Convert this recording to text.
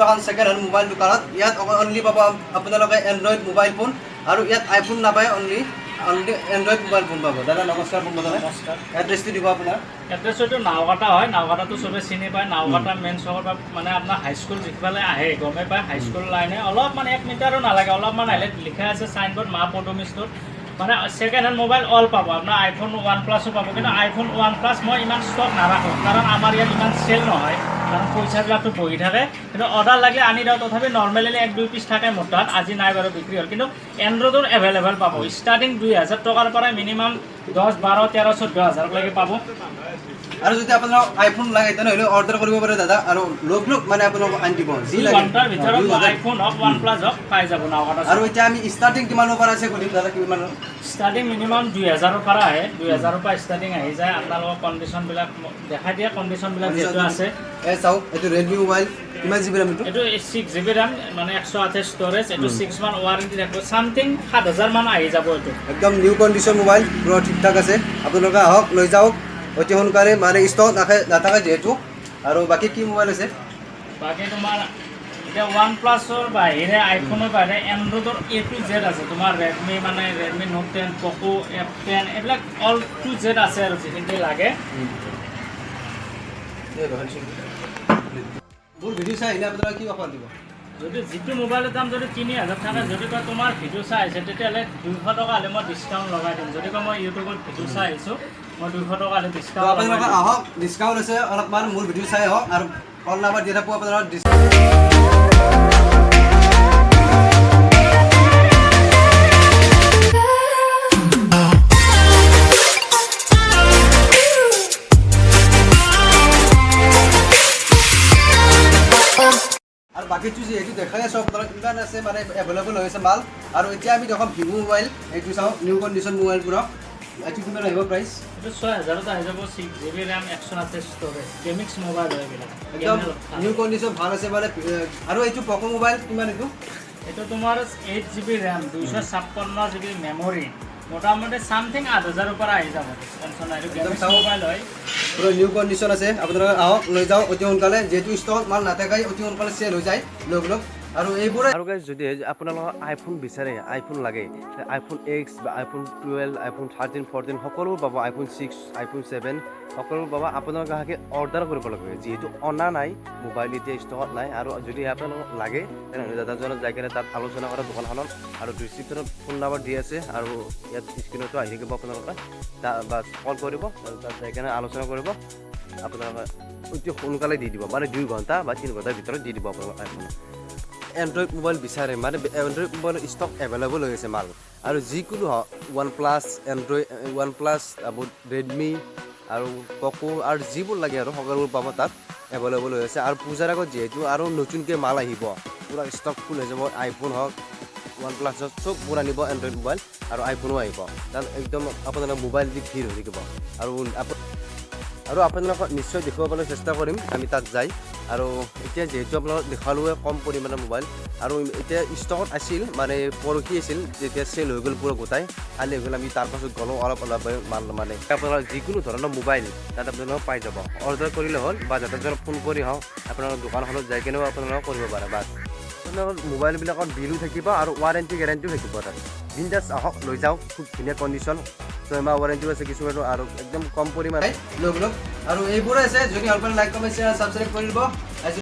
এখন second hand mobile দোকানত। ইয়াত অনলি পাব আপোনালোকে এণ্ড্ৰইড মোবাইল ফোন আৰু ইয়াত আইফোন নাপায়, অনলি এণ্ড্ৰইড মোবাইল ফোন পাব। দাদা, নমস্কাৰ পোনপ্ৰথমে। নমস্কাৰ। এড্ৰেছটো দিব আপোনাৰ। এড্ৰেছটো নাওকাটা হয়। নাওকাটাটো চবে চিনি পায়। নাওকাটা মেইন চকৰ পৰা মানে আপোনাৰ হাইস্কুল যিফালে আহে গমেই পায়। হাইস্কুল লাইনে অলপমান 1 মিটাৰো নালাগে, অলপমান আহিলে লিখা আছে চাইনবোৰ্ড মা পদুমী ষ্ট'ৰ। মানে ছেকেণ্ড হেণ্ড মোবাইল অল পাব আপোনাৰ। আইফোন, ওৱান প্লাছো পাব। কিন্তু আইফোন, ওৱান প্লাছ মই ইমান ষ্টক নাৰাখোঁ, কাৰণ আমাৰ ইয়াত ইমান চেল নহয়, কাৰণ পইচাবিলাকতো বহি থাকে। কিন্তু অৰ্ডাৰ লাগিলে আনি দিওঁ। তথাপি নৰ্মেলি এক দুই পিচ থাকে মোৰ তাত। আজি নাই বাৰু, বিক্ৰী হ'ল। কিন্তু এণ্ড্ৰইডৰ এভেইলেবল পাব। ষ্টাৰ্টিং 2000 টকাৰ পৰাই মিনিমাম 10, 12, 13, 14 হাজাৰলৈকে পাব। আৰু যদি আপোনাক আইফোন লাগে, তেনেহ'লে অৰ্ডাৰ কৰিব পাৰে দাদা আৰু লগ লগ মানে আপোনালোকক আনি দিব যি দুই লাগে। ঘণ্টাৰ ভিতৰত 2 ঘণ্টাৰ। আইফোন হওক, ওৱান প্লাছ হওক, পাই যাব নাওকাটা। আৰু এতিয়া আমি ষ্টাৰ্টিং কিমানৰ পৰা আছে সুধিম দাদা, কিমান? ষ্টাৰ্টিং মিনিমাম 2000ৰ পৰা আহে। 2000ৰ পৰা ষ্টাৰ্টিং আহি যায়। আপোনালোকৰ কণ্ডিশ্যনবিলাক দেখাই দিয়ে, কণ্ডিশ্যনবিলাক যিহেতু আছে। এই চাওক, এইটো ৰেডমি মোবাইল। কিমান জিবি ৰেম এইটো? এইটো 6 জিবি ৰেম, মানে 128 ষ্ট'ৰেজ। এইটো 6 মান্থ ৱাৰেণ্টি থাকিব। চামথিং 7000 মান আহি যাব এইটো। একদম নিউ কণ্ডিশ্যন মোবাইল, পূৰা ঠিক ঠাক আছে। আপোনালোকে আহক, লৈ যাওক অতি সোনকালে, মানে ষ্টক নাথাকে যিহেতু। আৰু বাকী কি মোবাইল আছে? বাকী তোমাৰ এতিয়া ওৱান প্লাছৰ বাহিৰে, আইফোনৰ বাহিৰে এণ্ড্ৰইডৰ এ টু জেড আছে। তোমাৰ ৰেডমি, মানে ৰেডমি নোট 10, পকো এফ 10, এইবিলাক অল টু জেড আছে আৰু যিখিনি লাগে। মোৰ ভিডিঅ' চাই আহিলে আপোনালোকে কি অফাৰ দিব? যদি যিটো মোবাইলৰ দাম যদি 3000 থাকে, যদি কয় তোমাৰ ভিডিঅ' চাই আহিছে, তেতিয়াহ'লে 200 টকা হ'লে মই ডিছকাউণ্ট লগাই দিম। যদি কয় মই ইউটিউবত ভিডিঅ' চাই আহিছোঁ, মই 200 টকা হ'লে তো ডিছকাউণ্ট লগাই আপোনালোকে দিম। আহক, ডিছকাউণ্ট আছে অলপমান। মোৰ ভিডিঅ' চাই আহক আৰু কল নাম্বাৰ দি থাকোঁ আপোনালোকৰ। আৰু বাকীটো যিহেতু দেখাই আছোঁ আপোনালোক, ইমান আছে, মানে এভেইলেবল হৈ আছে মাল। আৰু এতিয়া আমি দেখোঁ ভিভ' মোবাইল। এইটো চাওক, নিউ কণ্ডিশ্যন মোবাইল পূৰা। এইটো কিমান আহিব প্ৰাইচ? এইটো 6000ত আহি যাব। 6 GB RAM, 128 storage, gaming's mobile হয় এইবিলাক। একদম নিউ কণ্ডিশ্যন, ভাল আছে মানে। আৰু এইটো পক' মোবাইল কিমান এইটো? এইটো তোমাৰ 8 জিবি ৰেম, 256 জিবি মেমৰি, মোটামুটি চামথিং 8000ৰ পৰা আহি যাব। টেনশ্যন নাই, এইটো গেমিংছ চাওক। মোবাইল হয়। পুৰা নিউ কণ্ডিশ্যন আছে। আপোনালোকে আহক, লৈ যাওক অতি সোনকালে। যিহেতু ষ্টক মাল নাথাকে, অতি সোনকালে চেল হৈ যায় লগ লগ। আৰু এইবোৰে আৰু গাইজ, যদি আপোনালোকৰ আইফোন বিচাৰে, আইফোন লাগে, আইফোন এক্স বা আইফোন 12, আইফোন 13, 14 সকলোবোৰ পাব। আইফোন 6, আইফোন 7 সকলোবোৰ পাব। আপোনালোকে আগে অৰ্ডাৰ কৰিব লাগিব, যিহেতু অনা নাই মোবাইল, এতিয়া ষ্টকত নাই। আৰু যদি আপোনালোকক লাগে, তেনেহ'লে দাদাজনক যাই কিনে তাত আলোচনা কৰা দোকানখনত। আৰু ডিছক্ৰিপশ্যনত ফোন নাম্বাৰ দি আছে আৰু ইয়াত স্ক্ৰীণতো আহি থাকিব। আপোনালোকে বা কল কৰিব আৰু তাত যাই কিনে আলোচনা কৰিব। আপোনালোকে অতি সোনকালে দি দিব, মানে 2 ঘণ্টা বা 3 ঘণ্টাৰ ভিতৰত দি দিব আপোনালোক। আইফোন, এণ্ড্ৰইড মোবাইল বিচাৰে, মানে এণ্ড্ৰইড মোবাইলৰ ষ্টক এভেইলেবল হৈ আছে মাল। আৰু যিকোনো হওক, one plus, Android, one plus, Redmi আৰু পকো আৰু যিবোৰ লাগে আৰু সকলোবোৰ পাব, তাত এভেইলেবল হৈ আছে। আৰু পূজাৰ আগত যিহেতু আৰু নতুনকৈ মাল আহিব, পূৰা ষ্টক ফুল হৈ যাব। আইফোন হওক, ওৱান প্লাছ হওক, চববোৰ আনিব এণ্ড্ৰইড মোবাইল আৰু আইফোনো আহিব। তাত একদম আপোনালোকৰ মোবাইল দি ভিৰ হৈ থাকিব। আৰু আপোনালোকক নিশ্চয় দেখুৱাবলৈ চেষ্টা কৰিম আমি তাত যাই। আৰু এতিয়া যিহেতু আপোনালোকক দেখুৱালোৱে কম পৰিমাণৰ মোবাইল। আৰু এতিয়া ষ্টকত আছিল, মানে পৰহি আছিল, যেতিয়া চেল হৈ গ'ল পূৰা গোটাই খালী হৈ গ'ল। আমি তাৰপাছত গ'লোঁ, অলপ অলপ মাল, মানে আপোনালোক যিকোনো ধৰণৰ মোবাইল তাত আপোনালোক পাই যাব। অৰ্ডাৰ কৰিলে হ'ল বা দাদাজনক ফোন কৰি হওক, আপোনালোকৰ দোকানখনত যাই কেনেও আপোনালোকে কৰিব পাৰে। বাছ, আপোনালোকৰ মোবাইলবিলাকত বিলো থাকিব আৰু ৱাৰেণ্টি গেৰেণ্টিও থাকিব তাত। বিন্দাছ আহক, লৈ যাওক। খুব ধুনীয়া কণ্ডিশ্যন, 6 মাহ ৱাৰেণ্টিও আছে কিছুমানৰ আৰু একদম কম পৰিমাণে। লগ লগ আৰু এইবোৰে আছে। যদি ভাল পালে লাইক, কমেণ্ট, শ্বেয়াৰ, ছাবস্ক্ৰাইব কৰি দিব। আজি